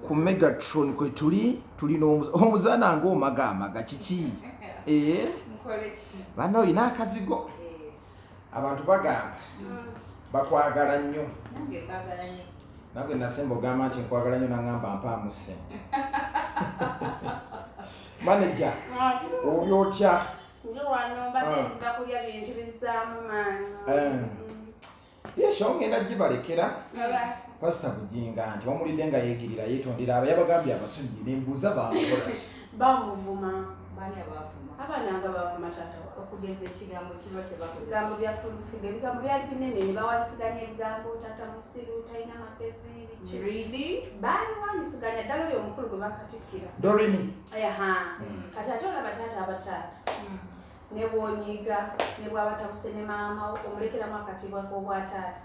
Ku Megatron kwe tuli, tulina omuzaana ng'omagaamaga kiki? Ee, banna olina akazigo. Abantu bagamba bakwagala nnyo. Nagwe nasemba ogamba nti nkwagala nnyo, naŋŋamba mpaamu ssente. Manager, oli otya? Ndi wano, mbadde nva kulya bintu bizzaamu maanyi. Yesho ngenda gibalekera. Pasita Bujingo nti wamulidde nga yeegirira, yeetondera aba yabagambye abasonyiye, nembuuza bamukola ki? Bamuvuma. Baani abaavuma? Abaana nga bavuma taata waabwe. Okugeza ekigambo kiba kyebakozesa? Ebigambo bya fulufiga, ebigambo byali binene, ne bawanyisiganya ebigambo, taata musiru, talina magezi, biki. Really? Babiwanyisiganya ddala, oyo omukulu gwe bakatikkira. Dorini. Aha. Kati ate olaba taata aba taata, ne bwonyiiga ne bwaba tabuse ne maama wo, omulekeramu akatiibwa k'obwataata.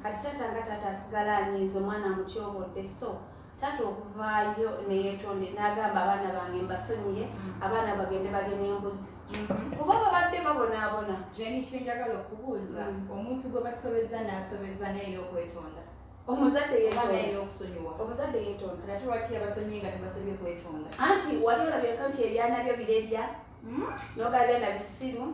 Kati taata nga taata asigala anyiiza omwana amutyobodde. So taata okuvaayo neyeetonde n'agamba, "Abaana bange mbasonyiye," abaana bagende balye n'embuzi kuba babadde babonaabona. Jenny, kyenjagala okubuuza, omuntu gwe basobeza n'asobeza naye okwetonda, Omuzadde oba naye yeetonda. okusonyiwa? Omuzadde yeetonda. Kati ate lwaki yabasonyiye nga tebasabye kwetonda? Anti wali olabyeko nti ebyana byo birerya nogaba byana bisiru.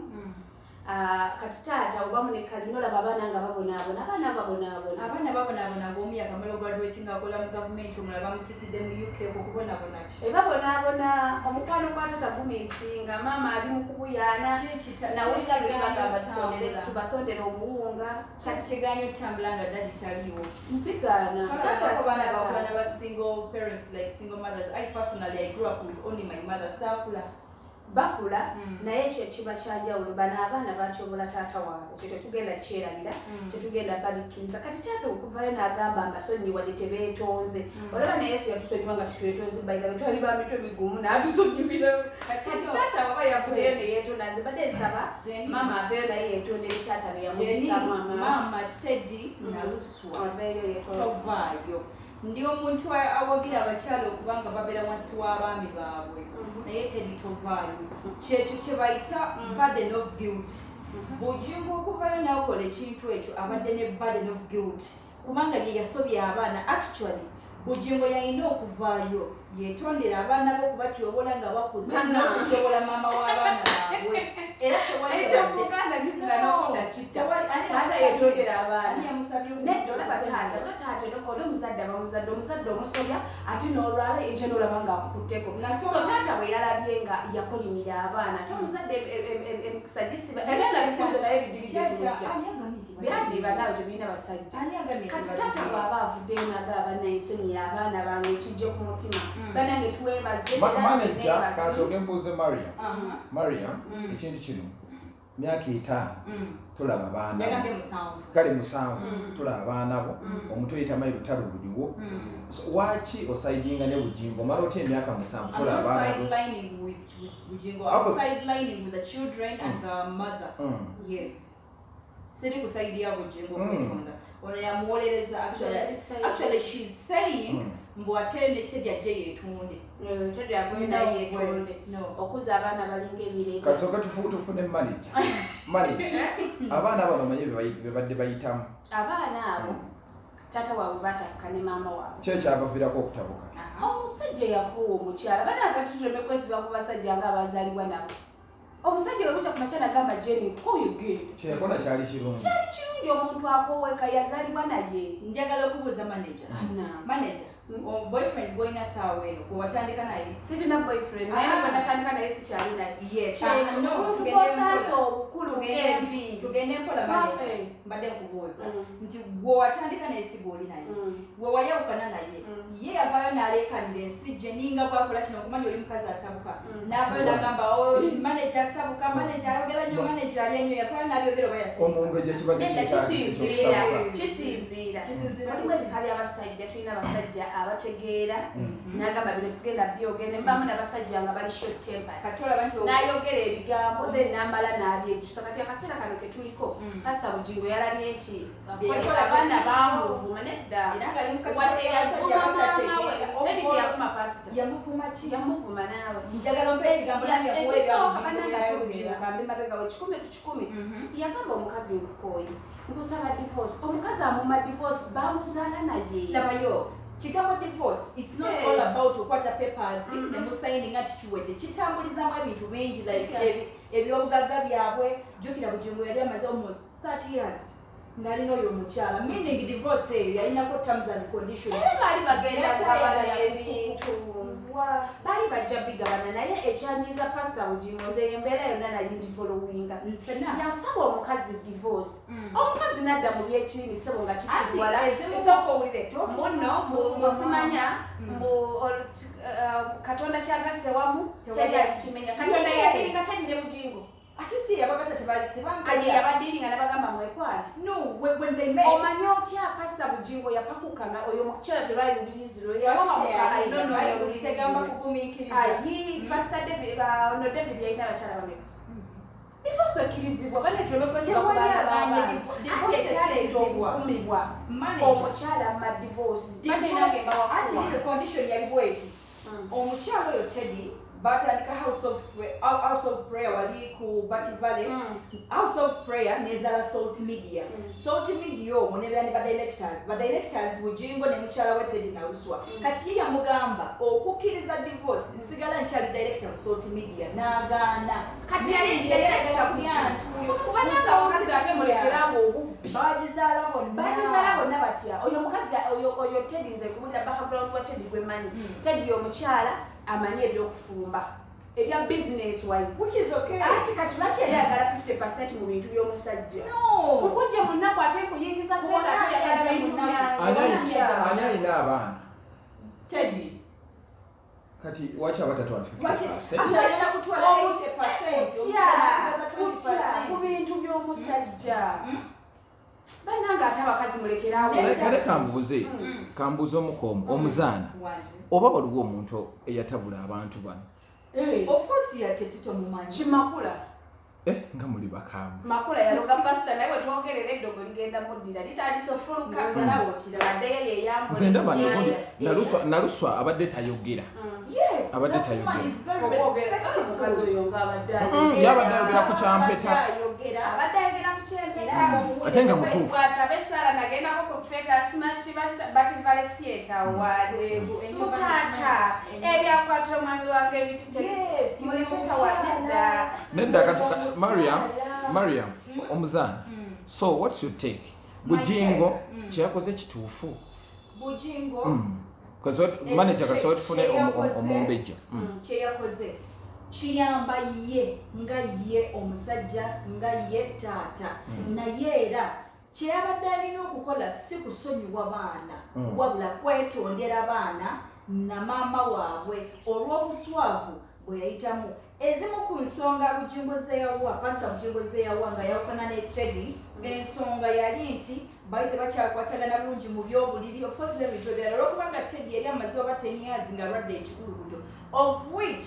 Ah, kati taata oba munekalina olaba abaana nga babonaabona, abaana babonaabona. Abaana babonaabona ng'omu yakamala graduate ng'akola mu gavumenti, omulala bamutikidde mu UK. Okubonabona ki? Ebabonaabona, omukwano gwa taata gumiisinga, maama ali mu kubuyaana. Nawulira luli bagamba tubasondere obuwunga. Kati kiganye otambula nga daddy taliiwo? Mpigaana. Tolabako baana bakula n'aba single parents, like single mothers? I personally, I grew up with only my mother, saakula. Bakula, naye ekyo kiba kyanjawulo. Bano abaana batyobola taata waabwe, kyo tetugenda kyerabira, tetugenda babikkiriza. Kati taata okuvayo n'agamba mbasonyi wadde tebeetonze, olaba ne Yesu yatusonyiwa nga tetwetonze. Bayirabe twali ba mitwe migumu, n'atusonyiwira. Kati taata waba yavuddeyo ne yeetonda, nze badde nsaba maama aveeyo naye yeetonde eri taata be yamuyisamu amaaso. Maama Teddy Naluswa, aveeyo yeetonde. Tovaayo. Ndi omuntu awagira abakyala okubanga babeera wansi w'abaami baabwe, naye Teddy tovaayo. Kyekyo kye bayita burden of guilt. Bujingo okuvayo n'akola ekintu ekyo, abadde ne burden of guilt kubanga ye yasobya abaana. Actually, Bujingo yalina okuvaayo yetondera abaana be okubatyobola nga bakuze n'okutyobola maama w'abaana baabwe. Era tewali Ekyo muganda kizira n'okutta kitta. Taata yetondera abaana. Nedda, olaba taata oba taata oli omuzadde aba muzadde, omuzadde omusobya ate n'olwala enkya n'olaba ng'akukutteko. So taata bwe yalabye nga yakolimira abaana, ate omuzadde emikisa gisiba, ebyana bikuze naye bidiridde byaddiba naawe tebirina basajja. Kati taata bw'aba avuddeyo n'agaba bannaensonyi abaana bange, ekijja ku mutima, banange twebaze era nze Manager, neebaze. Kansooke mbuuze Maria. Maria, ekintu kino myaka 50 tolaba baana bo. Yagambye 7. Kale 7. Tolaba baana bo. Omuto yitamayi lutalo luliwo. So, waaki osidinga ne Bujingo? Omala otya emyaka 7 I'm tolaba not baana bo? sidelining with Bujingo. I'm sidelining with the children and the mother. Yes. Siri ku side ya Bujingo kwetonda. Ono yamuwolereza actually. Actually, she's saying mbu ate ne Teddy ajje yeetonde. Teddy aveeyo naye yeetonde. No. Okuza abaana balinga emirembe. Kasooke tufune manager. Manager, abaana bano omanye bye badde bayitamu? Abaana abo taata waabwe batabuka ne maama waabwe. Ki ekyabaviirako okutabuka? Omusajja yakoowa omukyala. Bananga tutuleme kwesiba ku basajja nga abazaalibwa nabo. Omusajja bwe bukya ku makya nagamba, "Jenny, koyogende." Kyeyakola kyali kirungi? Kyali kirungi. Omuntu akooweka yazaalibwa naye. Njagala okubuuza manager. Ana. Manager, boyfriend gw'olina saawa eno gwe watandika naye? Sirina boyfriend, naye Ah. gwe natandika naye sikyali naye. Yes. Kyekyo, Ah, no, omuntu tugende gw'osanze mpola. obukulu ng'enviiri. Tugende mpola, manager. Mbadde nkubuuza nti gwe watandika naye si gw'oli naye. Gwe wayawukana naye, ye yavaayo n'aleekanira ensi gye ninga bwakola kino. Okumanya oli mukazi asabuka, n'avaayo n'agamba, "Oh, manager asabuka, manager ayogera nnyo, manager alya nnyo." Yavaayo n'abyogera oba yasiika? Omumbejja kibadde Nedda, kyetaagisa kisinziira. okusabuka. Kisinziira. Kisinziira Mulimu ku ki? ebika by'abasajja. Tulina abasajja abategeera, n'agamba bino sigenda byogende. Mbamu n'abasajja nga bali short temper, Kati olaba nti n'ayogera ebigambo, then n'amala n'abyejjusa. Kati akaseera kano ketuliko, Pasita Bugingo yalabye nti Bye yakola abaana baamuvuma. Nedda, Era nga ali mu wadde kategoria y'abasajja yavuma maama we. abatategeera. Teddy teyavuma pasita. Yamuvuma ki? Yamuvuma naawe. Njagala ompe ekigambo nange nkuwe ebya Ekisooka, Bugingo bannange, ate byayogera. Bugingo kambe mabegawo 100 ku 100. Yagamba omukazi, "Nkukooye, nkusaba divorce." Omukazi amuma divorce, bamuzaala naye. Labayo kigambo divorce, it's not Hey. about okwata papers ne musayininga nti kiwedde. Kitambulizamu ebintu bingi, like ebyobugagga byabwe. Jjukira Bugingo yali amaze almost 30 years ng'alina oyo omukyala, meaning divorce eyo yalinako terms and conditions. Era baali bagenda Yali kugabana ayagala ebintu, baali bajja bigabana. Naye ekyanyiiza Pasita Bugingo, nze embeera yonna naye ngifollowinga. Ffenna. Yasaba omukazi divorce, omukazi nadda mu byekirimi, sebo, nga kisirwala. Anti ezimu- Esooka owulire muno Tovuga musimanya mama. mbu Katonda kyagasse wamu Tewali teri akimenya. Katonda yadealinga Teddy ne Bugingo. Ate si yabagata, tebali Aye, yabadealinga nabagamba mwekwana. No, when they met, Omanyi otya Pasita Bugingo yapakukana oyo mukyala? Tebali lubirizi lwe. Bayibuli tegamba kugumiikiriza. Ayi, Pasita David, ono David yalina abakyala bameka? Divorce ekkirizibwa, bane tuleme kwesiba ku Tewali baana aganye b'abaana. divorce Ate ekyaleeta ekkirizibwa. okuvumibwa Manager, omukyala ma divorce, bane nange divorce, anti mbawakuwa. the condition yali bweti. Omukyala oyo Teddy batandika House of Prayer wali ku Bat Valley. House of Prayer nezala Salt Media. Salt Media omwo nebeera ne badirectors, badirectors Bujingo ne mukyala we Teddy Naluswa. Kati ye yamugamba okukkiriza divorce, nsigala nkyali director mu Salt Media, n'agaana. Kati yali director ku ki? Kubanga omukazi ate mulekerawo obubbi. Bagizaala bonna. Bagizaala bonna batya? Oyo omukazi oyo Teddy, nze kubulira background wa Teddy gwe manyi. Teddy omukyala amanyi ebyokufumba, ebya business wise. Which is okay. Ati kati lwaki yali ayagala 50 mu bintu by'omusajja? No. Nkujje mu nnaku ate nkuyingiza sente, ate oyagala bintu byange. Ani alina abaana? Teddy. Kati waki abatatwala 50? Ate alina kutwala 80%, Kutya omusigaza kutya ku 20%. bintu by'omusajja? Bannange, ate abakazi mulekerawo. Kale kambuuze, kambuuze omukomu omuzaana, Wanje. oba waliwo omuntu eyatabula abantu bano? Eh, Of course, yate titomumanyi. Kimakula. Eh, nga muli bakambwe. Makula yaloga pasita, naye wetwogerera eddogo ligenda muddira, litandise ofuluka. Ndowooza naawe okiraba. Addeyo yeyambula. Nze ndaba nogundi Naluswa abadde tayogera. Yes, Abadde that woman tayogera. is very Okwogera respectful. omukazi oyo ng'abadde Yabadde ayogera ku kyampeta. Abadde ayogera. Abadde ayogera ku kyempeta. Era ng'omuwulira Ate nga mutuufu. Bw'asaba essaala nagendako ku theatre, simanyi Bat Valley Theatre waali. Mutaata ebyakwata omwami wange ebiti. Yes, Mulimu mukyala. tawanedda. Nedda, kati Mariam, Mariam omuzaana, so what's your take? My Bujingo take, kyeyakoze kituufu? Bujingo Ekyo manager kasobola tufune kye yakoze- omumbejja. Kye yakoze kiyamba ye nga ye omusajja, nga ye taata. Naye era kyeyabadde alina okukola si kusonyiwa baana, wabula kwetondera baana na maama waabwe olw'obuswavu bwe yayitamu. Ezimu ku nsonga Bujingo zeyawa, Pasita Bujingo zeyawa nga yawukana ne Teddy, ensonga yali nti baali tebakyakwatagana bulungi mu byobuliri, of course n'ebintu ebirala, olwokubanga Teddy yali amaze oba 10 years nga alwadde ekikulukuto, of which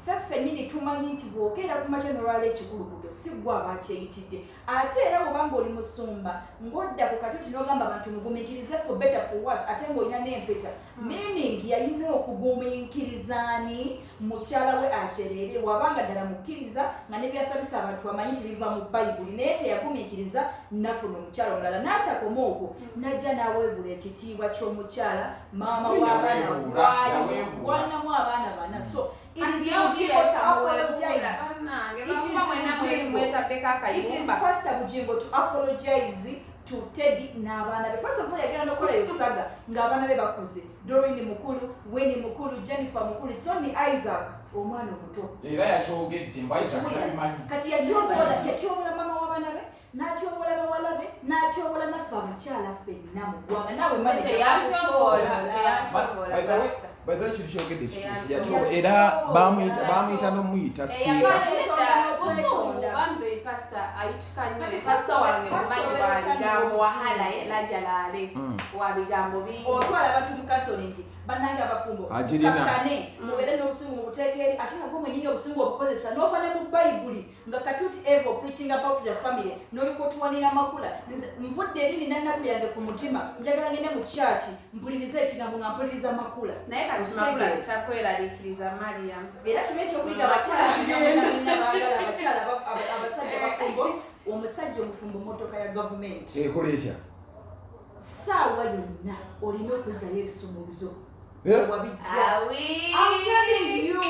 ffe ffennyini tumanyi nti bw'okeera ku makya n'olwala ekikulukuto, si ggwe aba akyeyitidde. Ate era bw'obanga oli musumba ng'odda ku katuti n'ogamba abantu mugumiikirize for better for worse, ate ng'olina n'empeta, meaning yalina okugumiikirizaani mukyala we atereere, wabanga ddala mukkiriza nga nebyasabisa abantu amanyi nti biva mu Bayibuli. Naye teyagumiikiriza, nafuna omukyala omulala, n'atakoma okwo, najja n'aweebula ekitiibwa ky'omukyala maama w'abaana. Yaweebuula, yaweebuula. Walinamu abaana bana, so it is Bujingo to apologize. It is Bujingo. Mwetaddeko It is akayumba. Pastor Bujingo to apologize to Teddy n'abaana be. First of all, yagenda n'okolayo saga ng'abaana be bakuze. Doreen mukulu, Winnie mukulu, Jennifer mukulu. It's only Isaac omwana omuto. Era yakyogedde mbu Isaac tabimanyi. Kati yatyobola mama w'abaana be, n'atyobola bawala be, n'atyobola naffe abakyala ffenna mu ggwanga. Naawe Nze manager, teyantyoboola, atyobola. teyantyoboola, By the way, Pastor. by the way, kintu kyogedde kituufu. Teyantyoboola. Era bamuyita n'omuyita speaker. Busungu bambe, pasita ayitika nnyo. Pasita wange mumanyi wa bigambo, wahala lajalaale, wa bigambo bingi. Otwala abantu mu counseling, bannange abafumbo, Agirina. kakkane, mubeere n'obusungu mubuteeka eri, ate nga gwe mwennyini obusungu obukozesa n'ova ne mu Bayibuli nga katuti evo preaching about the family n'olyoka otuwanira amakula. Nze nvudde eri nina nnaku yange ku mutima, njagala ngende mu kyaki mpulirize ekigambo nga mpuliriza makula. Naye kati Makula takweraliikiriza, Mariam. Era kiba ekyokuyiga abakyala mwenna baagala abakyala abasajja bafumbo. Omusajja omufumbo motoka ya gavumenti. Ekola etya? Saawa yonna olina okuzzayo ebisumuluzo. Wabijja. I'm telling you.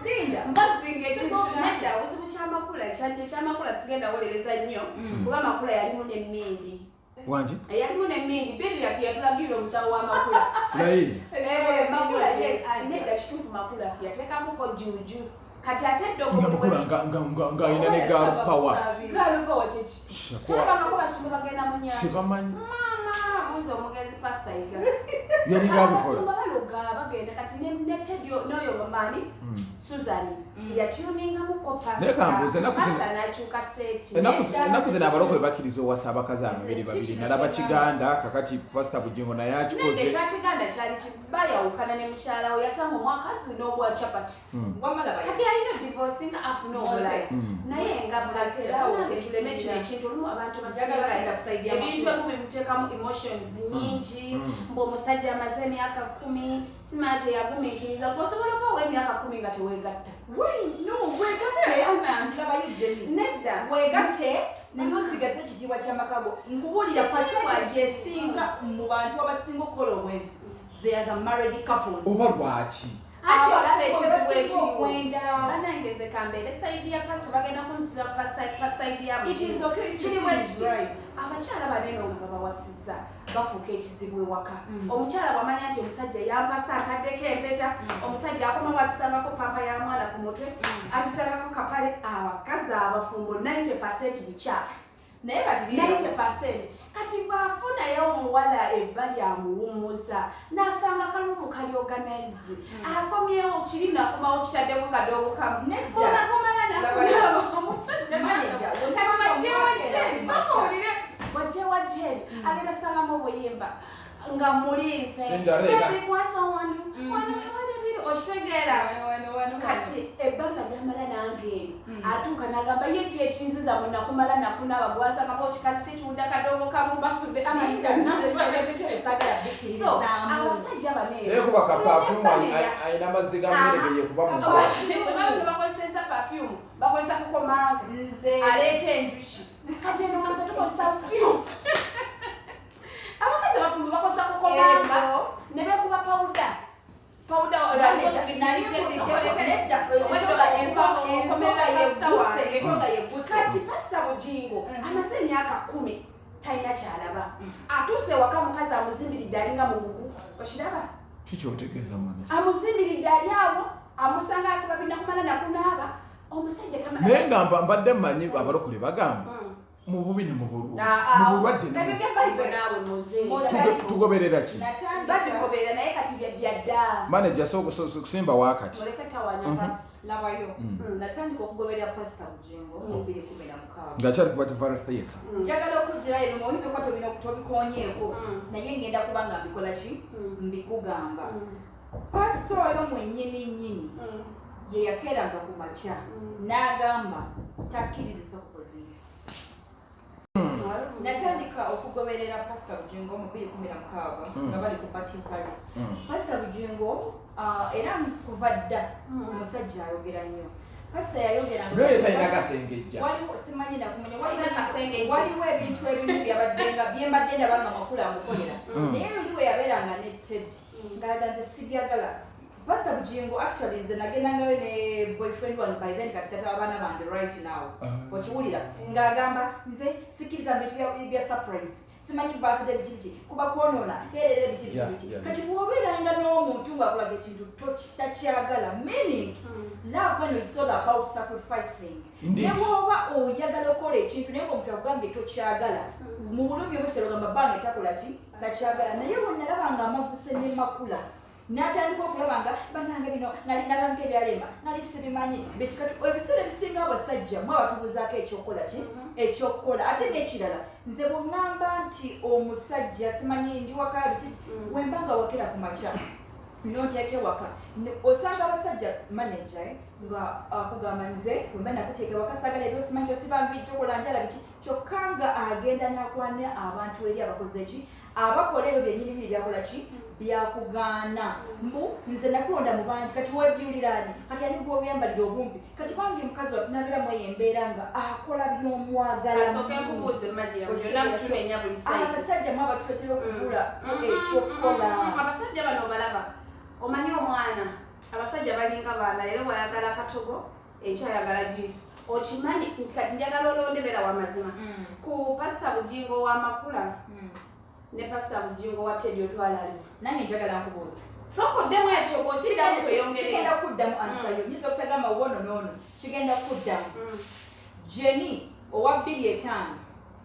Linda. Mbazinga ekintu nedda obuzibu ky'amakula kyadde ky'amakula sigenda wolereza nnyo kuba Makula yalimu n'emmindi. Wangi? Yalimu n'emmindi. Birira teyatulagirira omusawo w'amakula. Layiri. Makula yes, nedda kituufu Makula yateekamuko juju. Kati ate eddogo Nga Makula nga alina ne girl power. Girl power kyeki? Tolabangako basumba bagenda mu nnyanja. Sibamanyi. Maama, buuza omugenzi Pastor Yiga. Yalinga abikola. Abasumba baloga bagenda kati ne Teddy n'oyo mamaani Susan yatuningamuko Naye pastor. kambuuze, ennaku zino Pastor n'akyuka seeti. Ennaku zino abalokole bakkiriza owasa abakazi ababiri babiri. Nalaba Kiganda, kakati Pastor Bugingo naye akikoze. Nedda ekya Kiganda kyali bayawukana ne mukyala we, yasanga omwakazi n'obwa chapati. Kati alina divorce nga afuna omulala. Naye nga pastor nange tuleme kino ekintu olumu abantu basinga ebintu ebimu bimuteekamu emotions nnyingi. Mbu omusajja amaze emyaka 10 simanya teyagumiikiriza. Gwe osobola okuba ow'emyaka 10 nga teweegatta. No, weegatte. Labayo Jenny. Nedda. Weegatte naye osigaze ekitiibwa ky'amaka go. Nkubuulira percentage esinga mu bantu abasinga okukola obwenzi. They are the married couples. Oba lwaki? Ati olaba ekizibu ekiriwo. Bannange nze kambeere sayidi ya pastor, bagenda kunzira pa sayidi ya It is okay if Kiriwo you feel ekiti. right. Abakyala banene nga babawasizza bafuuka ekizibu ewaka. Omukyala bw'amanya nti omusajja yampasa akaddeko empeta, omusajja akomawo akisangako pampa ya mwana ku mutwe, akisangako kapale, abakazi abafumbo 90% bikyafu. Naye kati 90%. Kati bw'afunayo omuwala ebbali amuwummuza, n'asanga kalumu kali organized. Akomyewo kiri nakomawo kitaddeko kadoogo kamu. Nedda. Onakumala nakulaba omusajja Manager, kati bajjewa Jane, Macha. sooka owulire, bw'ajjewa Jane, agenda sangamu obuyimba nga muliise. Cinderella. Baby, kwata wano, wano, wano ebiri, okitegeera. Kati ebbanga lyamala nange eno, atuuka n'agamba ye ki ekinziza mu nakumala nakunaaba gwasangako kikazi kitunda kadoogo kamu basudde Linda, So, abasajja bano eno, Teekuba ka perfume Tulina alina amazzi ga mmere ge yeekuba mu nkola. Bwe baba bakozesezza perfume, bakozesa kukomanga. Aleeta enjuki. Kati eno nga ffe tukozesa perfume. Abakazi abafumbo bakozesa kukomanga ne beekuba powder. Powder Kati Pastor Bugingo amaze emyaka 10 talina kyalaba. Atuuse ewaka mukazi amuzimbiridde alinga mugugu. Okiraba? Kiki otegeeza mwana? Amuzimbiridde ali awo, amusanga akuba binakumala nakunaaba. Omusajja Naye nga mbadde mmanyi abalokole bagamba mu bubi ne mu bulungi, mu bulwadde ne Ebyo mu bya Bible naawe muzeeyi. Tugoberera ki? Batugoberera naye kati bya dda. Manager kusimba waakati. Muleke tawaanya Pastor. Labayo. Natandika okugoberera Pastor Bugingo mu 2016. Ng'akyali ku Butterfly Theatre. Njagala okugirayo eno oyinza okuba tobina tobikonyeeko naye ngenda kuba nga mbikola ki? Mbikugamba. Pastor oyo mwennyini nnyini ye yakeeranga ku makya n'agamba takkiririza kukozinga. Natandika okugoberera Pastor Bugingo mu 2016 nga bali ku Butterfly. Pastor Bugingo era kuva dda omusajja ayogera nnyo. Pastor yayogera nga Naye talina kasengejja. Waliwo simanyi nakumanya, Talina kasengejja. waliwo ebintu ebimu byabadde nga bye mbadde ndaba nga Makula amukolera. Naye luli bwe yabeeranga ne Teddy ng'alaga nze sibyagala. Pastor Bugingo actually nze nagendangayo ne boyfriend wange by then kati tata w'abaana bange right now. Okiwulira ng'agamba nze sikkiriza mu bintu bya surprise. Simanyi birthday biki biki kuba kwonoona erera biki biki biki. Kati bw'obeeranga n'omuntu ng'akulaga ekintu takyagala, meaning love eno it's all about sacrificing. Indeed. Ne bw'oba oyagala okukola ekintu naye ng'omuntu akugambye tokyagala, mu bulumi obw'ekitalo ogamba bange takola ki? Takyagala. Naye bwe nalaba nga amaguse ne Makula, n'atandika okulaba nga bannange bino nali nalanga ebyalema, nali sibimanyi. Bekikati ebiseera ebisinga abasajja mwe abatubuuzaako ekyokukola ki? Ekyokukola. Ate n'ekirala, nze bwe ŋŋamba nti omusajja simanyi ndi waka biki, bwe mba nga wakera ku makya, n'oteeka ewaka. Osanga abasajja manager, nga akugamba nze bwe mba nakuteeka ewaka saagala ebyosimanyi kyosiba nviiri tokola njala biki, kyokka nga agenda n'akwana abantu eri abakoze ki? Abakola ebyo byennyini byakola ki? Byakugaana. Mbu nze nakulonda mu bangi, kati webyuliraani, kati ani gweweyambalira obumpi? Kati bangi mukazi wattu nabeeramu eyo embeera nga akola by'omwagala. Kasooke nkubuuze, Mariam, byonna mutunenya buli side. Abasajja mu abatufetera okugula ekyokukola. Abasajja bano balaba, omanyi omwana, abasajja balinga baana. Leero bwayagala katogo, enkya ayagala juice. Okimanyi nti kati njagala olonde, beera wamazima, ku Pasita Bugingo w'amakula ne Pasita Bugingo wa Teddy, otwala aliwa? Nange njagala nkubuuza. Sooka oddemu ekyo, bw'okiddamu tweyongereyo. Kigenda kuddamu answer yo. Nyinza okutagamba wono noono, kigenda kuddamu. Jeni owa 2005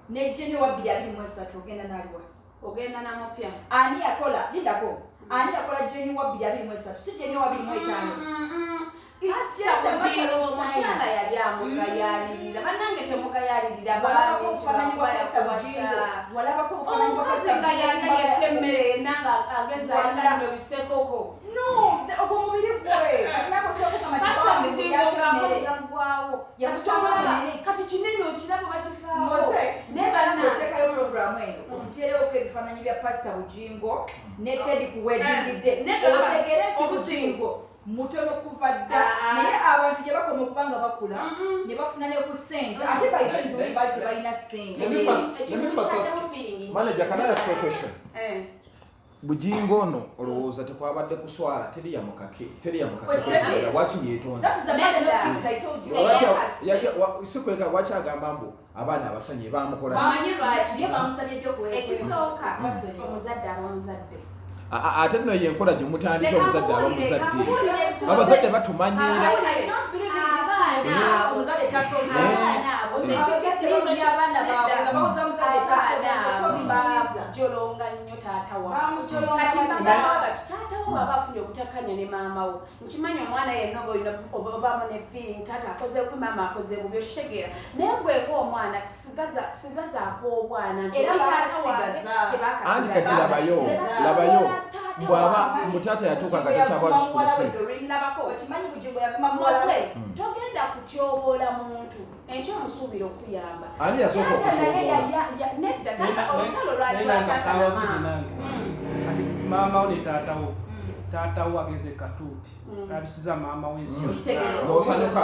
ne Jeni owa 2023, ogenda naliwa? Ogenda namupya. Ani yakola? Lindako, ani yakola? Jeni wa 2023, si Jeni owa 2005. It's just a matter of time. Omukyala yali amugayalirira. Bannange, temugayalirira. Walabako obufaananyi bwa Pastor Bugingo? Walabako obufaananyi bwa Omukazi Pastor nga Bugingo? yalya yekka emmere yenna, nga ageza Wala. alina bino bisekoko. No, ogwo mubiri gwe. Kati naawe osobola okugamba nti Pastor bambi Bugingo yalya emmere. ng'akoza ggwawo. Kati Yakusoma tomulaba munene. kati kinene okirabo bakifaako. Moze, Naye njagala bannange. ng'oteekayo puroguramu eno, otuteerewoko ebifaananyi bya Pasita Bugingo ne Teddy ku wedding day, Nedda, olaba, otegere nti obuzibu. Bugingo mutono kuva dda, Ah. naye abantu gye bakoma okuba nga bakula ne bafuna ne ku ssente, ate by then buli baali tebalina ssente. Let me first ask- Manager, can I ask you a question? Bugingo ono olowooza tekwabadde kuswala? Teriyamukake, teriyamukase. Okitegere? Lwaki yeetonda? That is the burden of Nedda. guilt I told you. Sikweka lwaki agamba mbu abaana abasonyi bamukola ki? Omanyi lwaki? Ye bamusabye ebyokuweebwa. Ekisooka, Basonyiwa. omuzadde aba muzadde. Ate nno ye enkola gye mutandise, omuzadde aba muzadde. Kakubuulire, Abazadde batumanyiira. I don't believe in this thing. Abaana abo. Omuzadde tasobya. Abaana abo, nze Abazadde balumya abaana baabwe nga bawoza muzadde tasobya. Abaana abo bajolonga nnyo taata waabwe. Bamujolonga. Kati batya? mbagamba bati taata wo bw'aba afunye obutakkanya ne maama wo, nkimanyi omwana yenna oba olina obaamu ne feeling, taata akoze bubi, maama akoze bubi, okitegeera. Naye gwe ng'omwana sigazaako obwana nti Era oli taata wange. baakasigaza. Anti kati labayo, labayo bw'aba mbu taata yatuuka nga takyabwa school fees. Labako. Okimanyi Bugingo yavuma muwala we? Mose, togenda kutyoboola muntu enkya omusuubira okuyamba. Ani yasooka Taata naye okutyoboola? nedda, taata olutalo lwali lwa taata na Kawagizi maama. nange. Kati maama wo ne taata wo, taata wo ageze katuuti, abisiza maama we ensi yonna. Okitegeera? N'osanyuka.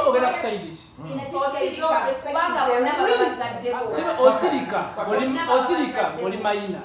Ogenda ku side ki? In a this case, Osirika, respect kubanga bonna parents. baba bazadde bo. Kino osirika, Bonna osirika baba oli mayina.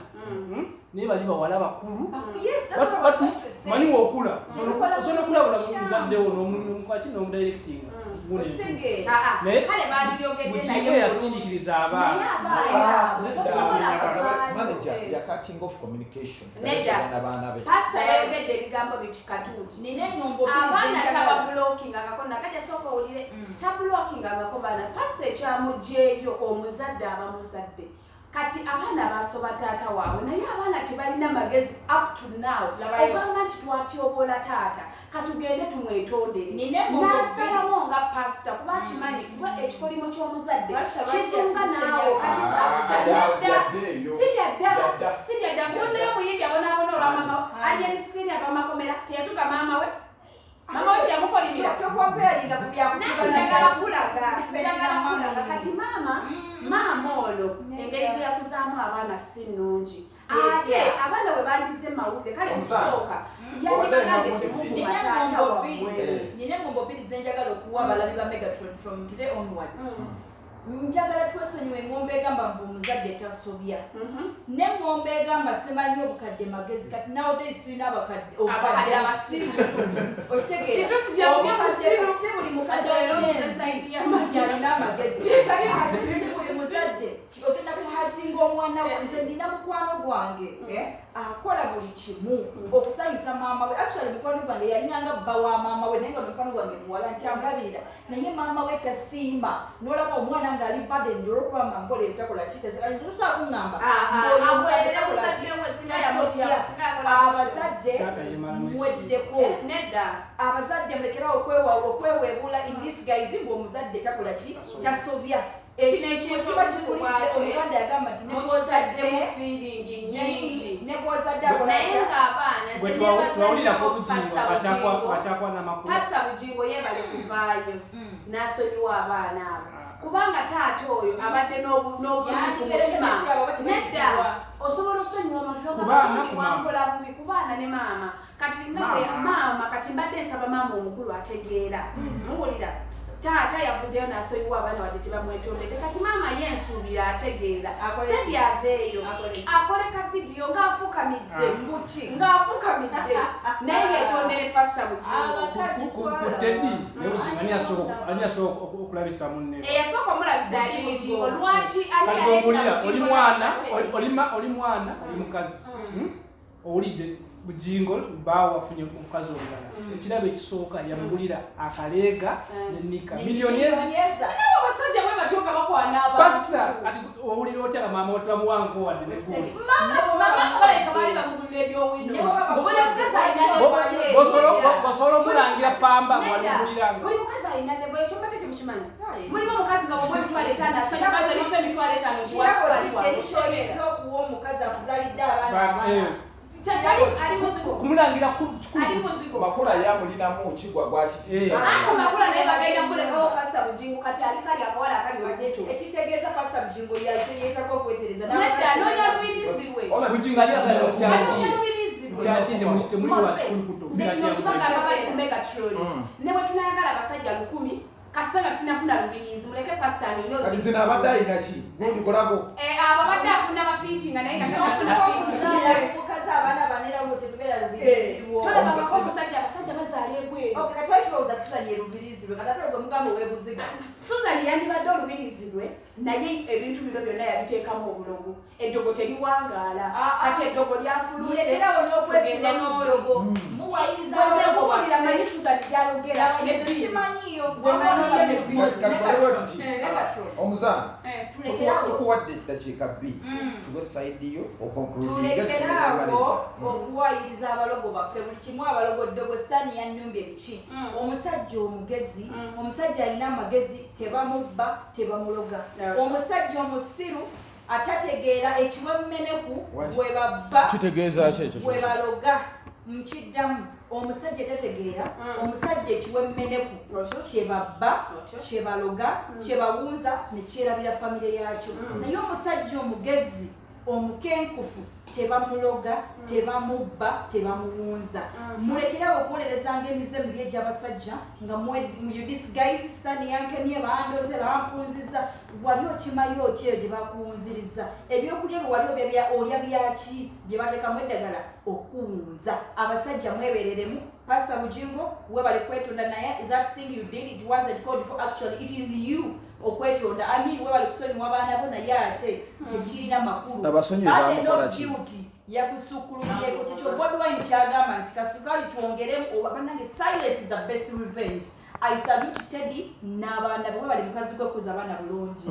Naye bali bawala bakulu. Yes, that's what I was going to say. Manyi wookula, Okola osobola okulabula kya. muzaddewo n'omukwaki n'omudirectinga. Okitegeera? Ah, ah, Naye- kale bandiyogedde Bugingo naye yasindikiriza naye abaana. abaana Nedda. tosobola kuvaayo. Manager ya cutting off communication. Nedda. N'abaana be. Pasita yayogedde ebigambo biti katuuti. Nina ennyombo bbiri Abaana zenjagala. tabablokingangako nakajja, sooka owulire. Tablokingangako baana. Pasita ekyamugjeeyo, omuzadde aba muzadde. Kati abaana basoba taata waabwe, naye abaana tebalina magezi up to now. Labayo. Ogamba nti twatyoboola taata, katugende tumwetondere. Nina engombo bbiri. N'asalawo nga pasita, kuba akimanyi, kuba ekikolimo ky'omuzadde Pasita lwaki kizunga yasindise naawe. emyaka? Kati Ah, pasita nedda, yaddeeyo. si byadda, Byadda. si byadda. Munaye omuyimbi abonaabona olwa maama we. Ah. Alien Skin ava makomera, teyatuga maama we, maama we teyamukolimira. Tokomparinga ku Nati byakutuba. njagala kulaga, Defending njagala mami. kulaga kati maama, maama ono engeri gye yakuzaamu abaana si nnungi. Ate abaana bwe bandize mawulire kale Omusaala. kusooka Obadde yandibagambye alina temuvuma Nina taata engombo wammwe. bbiri. Nina engombo bbiri zenjagala okuwa abalabi ba Megatron from today onwards. Njagala twesonyiwa engombo egamba mbu omuzadde tasobya, n'engombo egamba simanyi obukadde magezi. Kati nowadays tulina abakadde, obukadde Abakadde busiru. Okitegeera? Kituufu, gye bubya Obukadde busiru. si buli mukadde Kati olina alina omuze envi side ya Maria. nti alina amagezi. Ate si buli muzadde ogenda kuhatinga omwana we. Nze nina mukwano gwange, akola buli kimu okusanyusa maama we. Actually mukwano gwange yalinanga bba wa maama we, naye nga mukwano gwange muwala nti amulabirira, naye maama we tasiima. N'olaba omwana ng'ali burdened olwokuba mankola ebitakola ki. Nze tosobola kuŋŋamba ng'oyo omukadde Akolerera takola ki. muzadde we, singa yamutya, singa yakola. Abazadde Taata yeemalamu ekitiibwa. muweddeko. Nedda. Abazadde mulekerawo okweweebuula in disguise mbu omuzadde takola ki, tasobya. Kino ekintu kiba obuzibu kikulidde. bwakyo, Omuganda yagamba nti mukitaddemu nebwozadde feeling nyingi, nebwozadde naye akola ng'abaana Gwe nze twawulirako nebaza Bugingo Pastor Bugingo. akyakwana amakulu. Pastor Bugingo yeebale kuvaayo n'asonyiwa abaana abo, kubanga taata oyo abadde n'obulumi ku mutima. Nedda, osobola osonyiwa omuntu Ku baana, n'ogamba ku maama. wankola bubi, ku baana ne maama. Kati nga bwe Maama. maama, kati mbadde nsaba maama omukulu ategeera. Muwulira, taata yavuddeyo n'asonyiwa abaana wadde tebamwetondedde. Kati maama ye nsuubira ategeera. Akole ki? Teddy aveeyo Akole ki? akole ka vidiyo ng'afukamidde, Ah. Mbuki? ng'afukamidde, naye yeetondere Pasita Bugingo. Abakazi Ku Teddy ne Bugingo, ani yasooka okulabisa munne? Eyasooka omulabisa yali Bugingo. Bugingo. Lwaki ani Kati yaleetera owulira, oli Bugingo mwana, n'abisa Teddy? oli mwana, oli mukazi. Owulidde Bugingo baawe afunye omukazi omulala. Ekirabo ekisooka yamugulira akaleega nenika miliyoni ezi. Nawe abasajja bwe batyo nga bakwana Pasita, abantu. ati owulira otya nga maama otamuwanko wadde negundi? Mama baleka baali bamugulira ebyowino. Ne bwe baba Buli mukazi alina level ye. Osobola omulangira pamba Nedda, walimuliranga. buli mukazi alina level, ekyo mbadde temukimanyi. Mulimu omukazi nga bwomuwa 50,000 asonyiwa, mukazi nomupa 50,000 Kirabo nkuwa. ki kyoyinza okuwa omukazi akuzaalidde abaana abana? Ali muzigo. Kumulangira Ali kikumi. muzigo. Makula yamulinamu kigwa gwakitiisa. Anti Makula naye bagenda kulekawo Pasita Bugingo, kati ali kali akawala akali olubuto. Ekitegeeza Pasita Bugingo yeetako okwetereza. Nedda, anoonya lubirizi lwe. Bugingo ali agala kyaki? Anoonya lubirizi lwe. Kyaki temuli wa Mose, kikulukuto? nze kino nkibagamba bali ku Megatron. Ne bwe tunayagala abasajja 1000, kasanga sinafuna lubirizi, muleke pasita anoonye Kati olubirizi. zino abadde ayina ki gundi kolago? Eh, abo abadde afuna bafiitinga, naye nga tanafuna fiitinga. Omukazi abaana banera olwo tetubeera lubirizi lwo. Tolabangako omusajja, abasajja bazaala ebweru. Okay, kati twali tulowooza Susan ye lubirizi lwe, kati ate gwe mugamba oweebuziga. Susan yandibadde olubirizi lwe, naye ebintu bino byonna yabiteekamu obulogo. Eddogo teriwangaala. Ah, ah. Kati eddogo lyafuluse. Mulekerawo n'okwesiba Tugende ku n'oli. ddogo. Muwayiriza Nze abalogo nkubuulira, baffe. manyi Susan gy'ayogera ne Nze Bill. simanyiyo. Nze manyiyo ne Bill. Kati katukole tuti, Megatron. omuzaana, Tulekeraawo. tukuwadde eddakiika 2, tuwe side yo oconcludinge. Tulekeraawo okuwayiriza abalogo baffe buli kimu, abalogo, ddogo, sitaani yannumbye, biki. Omusajja omugezi, omusajja alina amagezi, tebamubba, tebamuloga. Omusajja omusiru atategeera, ekiwemmeneku, What? bwe babba, Kitegeeza ki ekyo? bwe baloga. Nkiddamu, omusajja tategeera, omusajja ekiwemmeneku, kyebabba, kyebaloga, kyebawunza, nekyerabira famire yakyo. Naye omusajja omugezi omukenkufu tebamuloga, tebamubba, tebamuwunza. Mulekerawo okuwolerezanga emize mibi egy'abasajja nga you disguise sitaani yankemye, bandoze, bampunziza. Wali okimayo ki eyo gye bakuwunziriza? Ebyokulya bye wali olya byaki bye bateekamu eddagala okuwunza? Abasajja mwebereremu. Pastor Bugingo, webale kwetonda, naye that thing you did, it wasn't called for. Actually, it is you okwetonda. I mean, webale kusonyiwa abaana bo, naye ate tekirina makulu. Abasonyiwe Ate no bamukola ki? guilty yakusukkulumyeko. Kyekyo Bobi Wine kyagamba nti kasukaali twongeremu oba. Bannange, silence is the best revenge. I salute Teddy n'abaana be. Webale mukazi kwekuza abaana bulungi.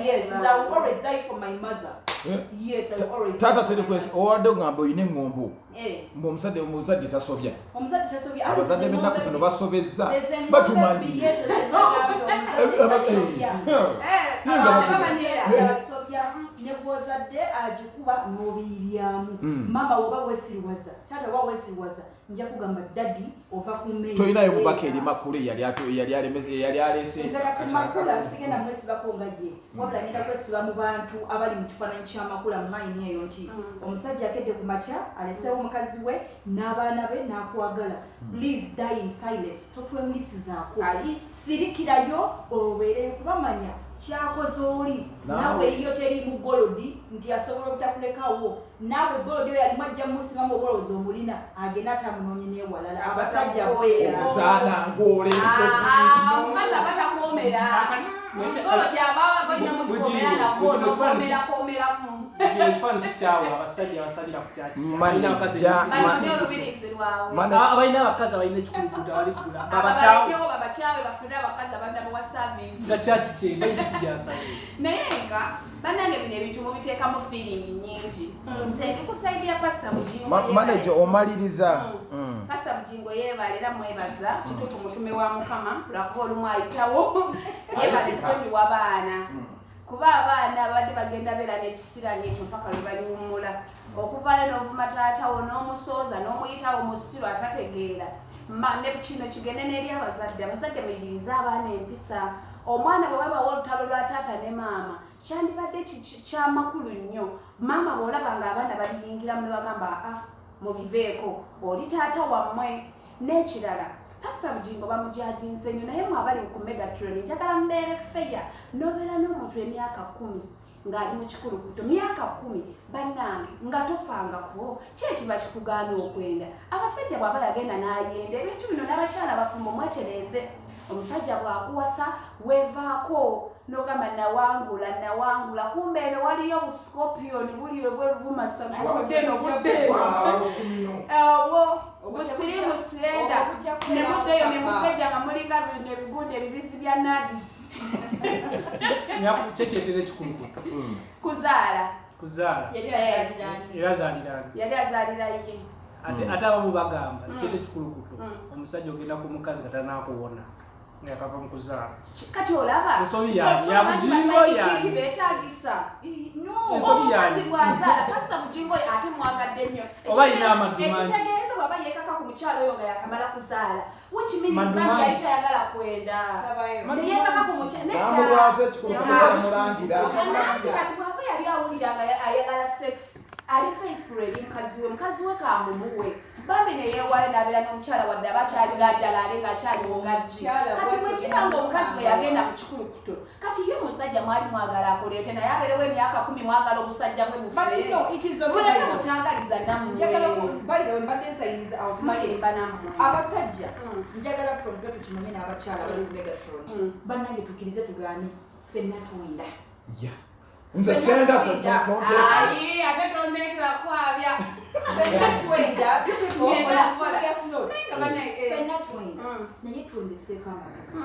Yes, I will always die for my mother. Eh? Yes, I will always Taata die for Teddy my Kwesi, mother. owadde ogamba olina eŋŋombo Eh, mbu omusajja tasobya. Omusajja tasobya. Abazadde b'ennaku zino basobezza, batumanyi. Abaana bamanyiira. Asobya ne gwozadde agikuba n'obiibyamu. Maama woba weesiriwaza, taata woba weesiriwaza, nja kugamba daddy ova ku mmere. Tolinayo bubaka eri Makula eyali alese? Nze kati Makula sigenda mwesibako nga ye, wabula ngenda kwesiba mu bantu abali mu kifaananyi kya Makula mu mayini eyo nti omusajja akedde ku makya aleseewo mukazi we n'abaana be n'akwagala, please die in silence, totwemulisizaako. Ayi. Sirikirayo obeereyo kubamanya kyakoze oli. Naawe. Naawe eyiyo teriimu gold nti asobola obutakulekawo. Naawe gold oyo alimu ajja mumusimamu obulowooza omulina, agende ate amunoonye n'ewalala. Abasajja bwera. Omuzaana ng'olese. Ah, omukazi aba takwomera golo gyaba balina mugikomera nako nokomerakomeramu. Ekifaananyi kikyawe abasajja abasalira ku kyaki. Manager. Bantumye olubirizi lwabwe. Abalina abakazi abalina ekikulukuto abaligula babakyawe. Ababalekewo babakyawe, bafune abakazi abandabawa service. Nga kyaki kyenga ekikyasabye. Naye nga bannange, bino ebintu mubiteekamu feeling nyingi. Nze ndi ku side ya Pasita Bugingo. Manager, omaliriza. Pasita Bugingo yeebale era mwebaza. Kituufu mutume wa Mukama, lwakuba olumu ayitawo. Yeebale sonyiwa baana. Kuba abaana abadde bagenda beera n'ekisirani ekyo mpaka lwe baliwummula. Okuvaayo n'ovuma taatawo n'omusooza n'omuyitawo musiru atategeera. Ne kino kigende n'eri abazadde. Abazadde muyigirize abaana empisa. Omwana bwe wabawo olutalo lwa taata ne maama, kyandibadde kyamakulu nnyo. Maama bw'olaba ng'abaana babiyingiramu ne bagamba, aa, mubiveeko, oli taata wammwe. N'ekirala, Pasita Bugingo bamujajinze nnyo, naye mwe abali ku Megatron njagala mubeere fair. N'obeera n'omuntu emyaka 10 ng'ali mu kikulukuto, myaka 10, bannange, nga tofangako. Ki ekiba kikugaana okwenda? Abasajja bw'aba yagenda n'ayenda ebintu bino, n'abakyala abafumbo mwetereeze. Omusajja bw'akuwasa weevaako n'ogamba nawangula, nawangula, kumbe eno waliyo buscorpion buli ebweru bumasagudde eno budde eno. Wamala lusumino. Obwo busirimu sirenda ne muddeyo ne mugejja nga mulinga bino ebigundi ebibisi bya nadisi. Kyekyetera ekikulukuto. Kuzaala. Kuzaala. Yali azaalira. Era azaalirani? Yali azaalira ye. Ate ate abamu bagamba ekyeta ekikulukuto, Mm. omusajja ogenda ku mukazi nga tanakuwona nga yakava mu kuzaala. Kati olaba Ensobi ya Bugingo Bugingo yani. beetagisa. No. Ensobi Omukazi yani. bw'azaala, Pasita Bugingo oyo ate mwagadde nnyo. Oba alina amaddu mangi. Ekitegeeza bw'aba yeekaka ku mukyalo oyo nga yakamala kuzaala, which means Maddu bambi yali mangi. tayagala kwenda. Tabayo. Maddu Neyeekaka ku mangi. mukyalo. Namulwaza ekikulukuto kyamulangira. Ananti kati bw'aba yali awulira nga ayagala sex, ali faithful eri mukazi we, mukazi we kamumuwe bambi, neyeewaayo n'abeera n'omukyala wadde aba akyali lajalaale ng'akyali mugazi. Omukyala Kati bw'atyo bwe kiba nga omukazi bwe yagenda mu kikulukuto, kati ye omusajja mwali mwagala akoleete naye abeerewo emyaka 10, mwagala obusajja bwe But you know, it is okay. bufe. Muleke mutangaliza nammwe. Njagala by the way, mbadde nsayiniza awo tumale. Mulimba nammwe. Abasajja, njagala from dwe tukimanye n'abakyala bali ku Megatron. Bannange, tukkirize tugaane, ffenna twenda. Yeah. Nze senda tonteeka. Ayi, ate tondeetera kwabya. Ffenna twenda. You people, Ngenda on a kukola. serious note, Naye nga banne, ffenna twenda, naye twendeseeko amagezi.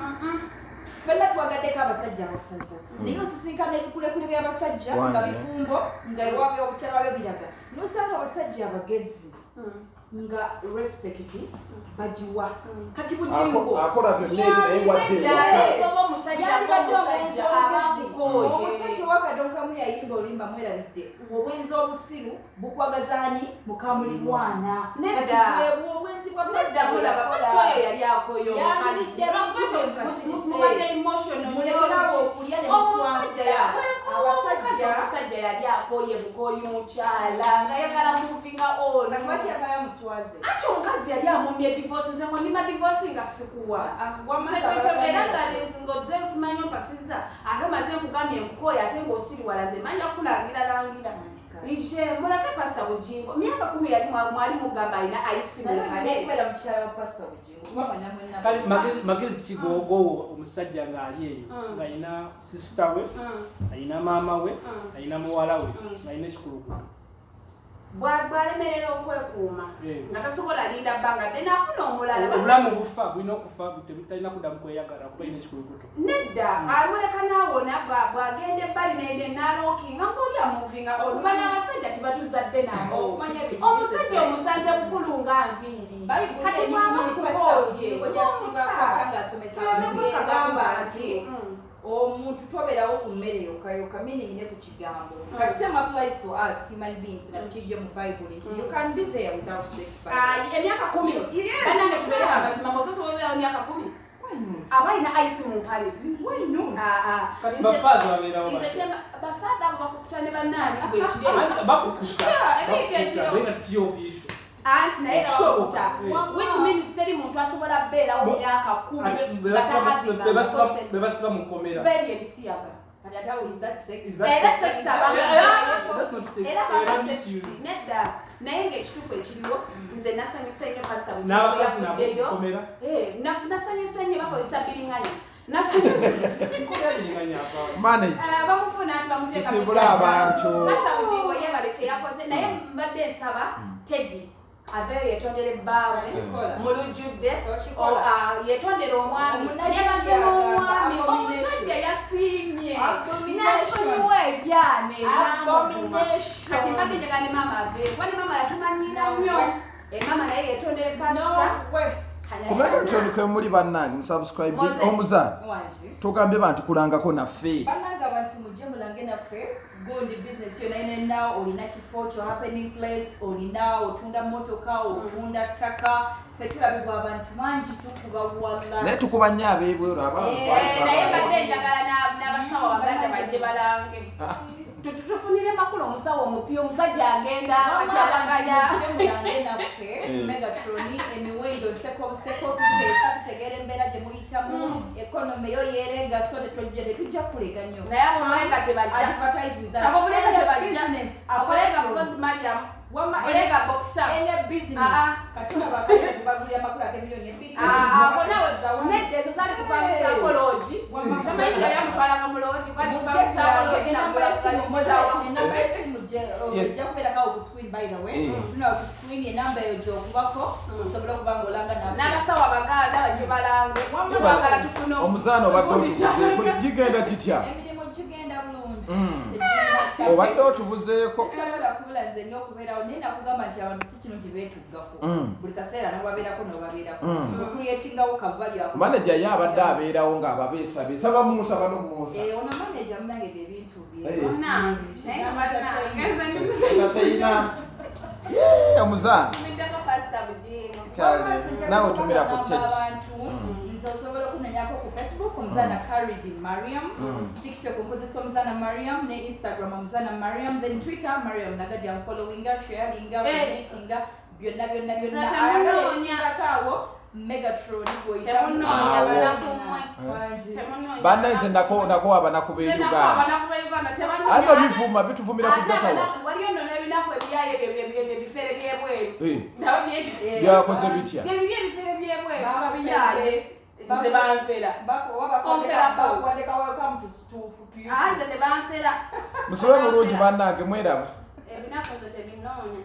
Ffenna twagaddeko abasajja abafumbo, naye osisinkana ebikulekule by'abasajja nga Wanje. bifumbo, nga ewaabwe obukyala wabyo biraga, nosanga abasajja abagezi nga respect bagiwa. Kati Bugingo Akola byonna ebyo naye wadde ewaka. Yes. Oba omusajja Yandibadde omusajja obwenzi omugezi. abakukooye. Omusajja owakadonkamu yayimba oluyimba, mwerabidde, obwenzi obusiru bukwagazaani mukamulirwana. Nedda. Kati bwebwo obwenzi bwa Nedda, mulaba pasita oyo yali akoye omukazi. Yandiridde abantu be mukasirise. Mubadde emotional. Mulekerawo okulya ne Omusajja muswangula. Omukazi Abasajja omusajja yali akoye bukoyi mukyala nga ayagala moving on. Kati lwaki yavayo muswaze? Ate omukazi yali amumye divorce. Nze ng'onima divorce nga sikuwa. Era ng'oze nsimanyi ompasizza, ate omaze nkugambye nkukooye, ate ng'osiriwala, ze manya kulangira langira ije. Muleke Pasita Bugingo, myaka 10 yali mwali mugamba alina ice mu mpale. Okubeera mukyala wa Pasita Bugingo kuba mwena mwena. Kale magezi ki gogowo omusajja ng'ali eyo, ng'alina sister we, alina maama we, alina muwala we, ng'alina ekikulukuto? Bwalemerera okwekuuma nga tasobola linda bbanga ddene, afuna omulala. Obulamu bufa, bulina okufa, talina kuddamu kweyagala kuba alina ekikulukuto. Nedda, amuleka naawona. Bw'agenda ebbali nalookinga ngaoli amuvinga. Okumanya abasajja tebatuzadde nabo. Okumanya bye Omusajja omusanze bukulu nga nviiri. Kati bw'aba Bayibuli kukoye gyasibakwata ng'asomesa abantu egamba nti omuntu tobeerawo ku mmere yokka yokka, meaning ne ku kigambo. Kati same applies to us human beings, nga tukijje mu Bible nti you can be there without sex, by the way. Emyaka 10. Yes, Banange, tubeere you can. amazima, mososobola obeerawo emyaka 10? Why not? Aba alina ice mu mpale. Why not? Kati bafaza babeerawo Nze batya? bafaatha abo bakukuta ne bannaani gwe ekiro. Bakukuta. Yeah, ebiyita Bakukuta, ekiro. naye nga tekiri official. Anti naye era Okusoboka. bakukuta, which means teri muntu asobola beerawo myaka 10 Ate nga tahavinga sex. be basiba mu kkomera. Beri ebisiyaga. Kati ate awo, is that sex? Is that Era sex? sex abanga Yeah, that's not sex. Era banga Era sex. misuse. Nedda, naye ng'ekituufu ekiriwo, nze nasanyusa nnyo Pasita N'abakazi nabo mu yafuddeyo. kkomera. Nasanyusa nnyo, bakozesa biringanya. Nasanyusa. Kkomera biringanya avaawo. Manage. Bamufuna nti bamuteeka mu Tusiibule jjajja. abantu. Pasita Bugingo yeebale kye yakoze, naye mbadde nsaba Teddy aveeyo yetondere bbaawe Okikola. mu lujjudde. Okikola. Yetondere omwami. Omunajja Yebaze agamba n'omwami. abomination. Omusajja yasiimye Abomination. n'asonyiwa ebyana ebamuvuma. Abomination. Kati mbadde njagala ne maama aveeyo, kuba ne maama yatumanyira nnyo. Maama naye yetondere pasita. No way. Ku Megatron kwe muli bannange musubscribe. Mose. Omuzaana, Wangi. tugambye bantu kulangako naffe. Bannange, abantu mujje mulange naffe. Gundi business yonna yonna, olina kifo kyo, happening place, olina otunda motoka, otunda ttaka, ffe tulabibwa abantu bangi, tukuba wala. Naye tukuba nnyo ab'ebweru abantu. Eh, naye mbadde njagala n'abasawo abaganda bajje balange. Tufunire makulu omusawo omupya, omusajja agenda kati alaganya. Mujje mulange naffe. Eh. Megatron, emiwendo nseko buseko, tuteesa, tutegeera embeera gye muyitamu, economy yo yeerenga, so tetujja kulega nnyo. Naye abomulenga tebajja. Advertise with us. Abomulenga Any tebajja. business Omulenga apart from- mukozi Mariam. Wamma Omulenga boxer. any business. Ah, ah. Kati abakadde tubagulira amakulu ak'emiliyoni 2. Ah, abo nawe nedda, ezo zaali kupangisaako loogi. Wamma- Tomanyi nga yamutwalanga mu loogi, kwali kupangisaako loogi. Enamba y'essimu, enamba y'essimu Yes. ejja kubeerako ku screen, by the way. Eh. Tuna ku screen enamba eyo gy'okubako, osobola okuba ng'olanga naffe. N'abasawo abaganda bajje balange. Twagala tufune Omuzaana, obadde otubuzeeko, gigenda gitya? Emirimu gigenda bulungi. Obadde otubuzeeko. Sisobola kubula, nze nina okubeerawo, naye nakugamba nti abantu si kino nti beetuggako. Buli kaseera nobabeerako nobabeerako, ocreatingawo ka value ako. Manager ye abadde abeerawo ng'ababeesabeesa, bamunsaba n'omumunsa. Eh, ono manager munange, byebintu bye. Eh. Munnange, naye nga bannange, nze ndi musajja. Tateyina. Yee, omuzaana. Tumiddeko Pasita Bugingo. Kale, naawe tumira ku Bagamba Ted. abantu, nze osobola okunonyako ku Facebook Omuzaana Caridi Mariam, TikTok nkozesa Omuzaana Mariam, ne Instagram Omuzaana Mariam, then Twitter Mariam Nagadya. Nfollowinga, sharinga, Eh. commentinga, byonna byonna byonna. Nze Ayagala temunoonya. ebisingako awo, Megatron gwoyita. Temunoonya Awo. banaku mmwe. Wangi. Temunoonya. Banna, nze nakowa abanaku Nze b'e nakuwa Uganda. abanaku b'e Uganda, tebanoonya. Ate bivuma bituvumira ku Ate gatawa. waliyo nno n'ebinaku ebyayo ebyo ebifere by'ebweru. Eh, Nabo bye- byakoze bitya? Gye biri ebifere by'ebweru nga Bafere. biyaaye. Nze banfera. Onfera pause. Bakuwadeka welcome to YouTube. Ah, nze tebanfera. Musule bulungi bannange, mweraba. Ebinaku nze tebinoonya.